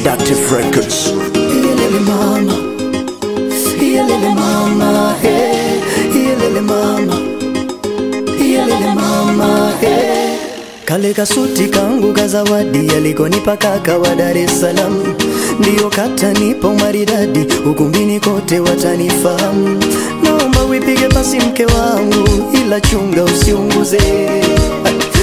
Seductive Records. Yelele mama, yelele mama, hey, yelele mama, yelele mama, hey. Kale kasuti kangu kazawadi alikonipa kaka wa Dar es Salaam, ndiyo katanipa umaridadi, ukumbini kote watanifahamu. Naomba uipige pasi mke wangu, ila chunga usiunguze.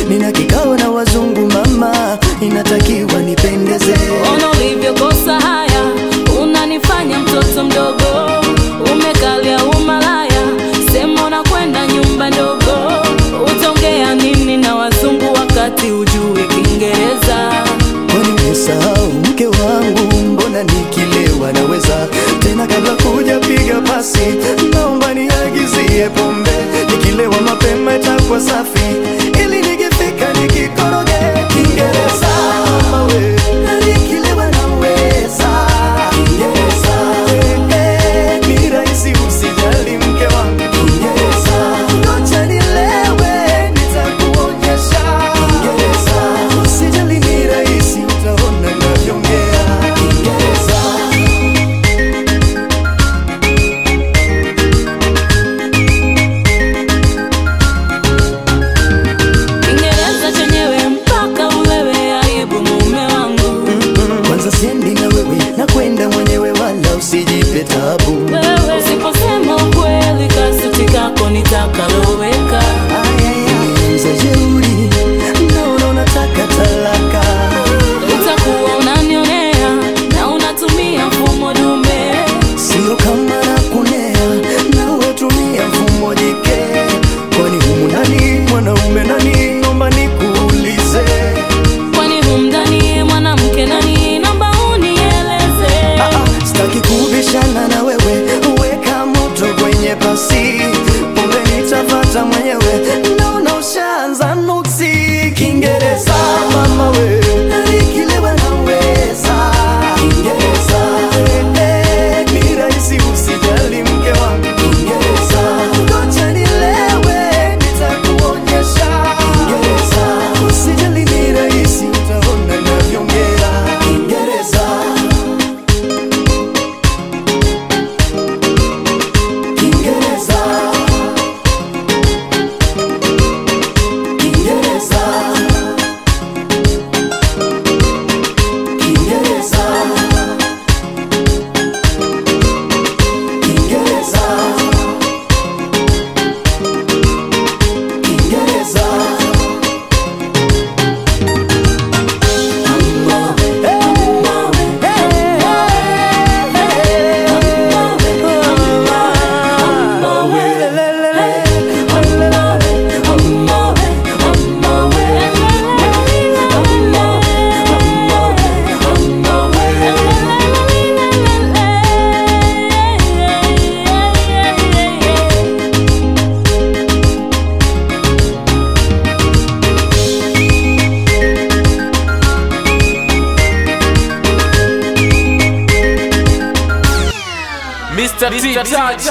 Nina kikao na wazungu mama, inatakiwa nipendeze. Ona ulivyokosa haya, unanifanya mtoto mdogo. Umekalia umalaya, sema unakwenda nyumba ndogo. Utaongea nini na wazungu wakati hujui Kiingereza? Kwani umesahau mke wangu, mbona nikilewa naweza tena. Kabla kujapiga pasi, naomba niagizie pombe. Nikilewa mapema itakuwa safi, ili nikifika nikikoroge Kiingereza. Mama we, nikilewa naweza Kiingereza. Ni rahisi usijali mke wangu Kiingereza. Ngoja nilewe nitakuonyesha Kiingereza. Usijali ni rahisi utaona ninavyoongea Kiingereza. Kiingereza chenyewe mpaka ulewe, aibu mume wangu. Kwanza siendi na wewe, nakwenda mwenyewe, wala usijipe tabu. Wewe usiposema ukweli, kasuti kako nitakaloweka. Mzee jeuri, naona unataka talaka. Utakuwa unanionea na unatumia mfumo dume. Sio kama nakunea, nawe tumia mfumo jike. Kwani humu nani mwanaume nani? Naomba nikuulize. Kwani humndani mwanamke nani? Naomba unieleze. Sitaki kubishana na wewe, weka moto kwenye pasi. Pombe nitafata mwenyewe, naona ushaanza nuksi. Kiingereza mama we, nikilewa naweza Kiingereza. Ni rahisi usijali mke wangu Kiingereza. Ngoja nilewe nitakuonyesha Kiingereza. Usijali ni rahisi utaona ninavyoongea Kiingereza. Kiingereza. Kiingereza. Kiingereza. Kiingereza. Kiingereza. Mr. T. Touch.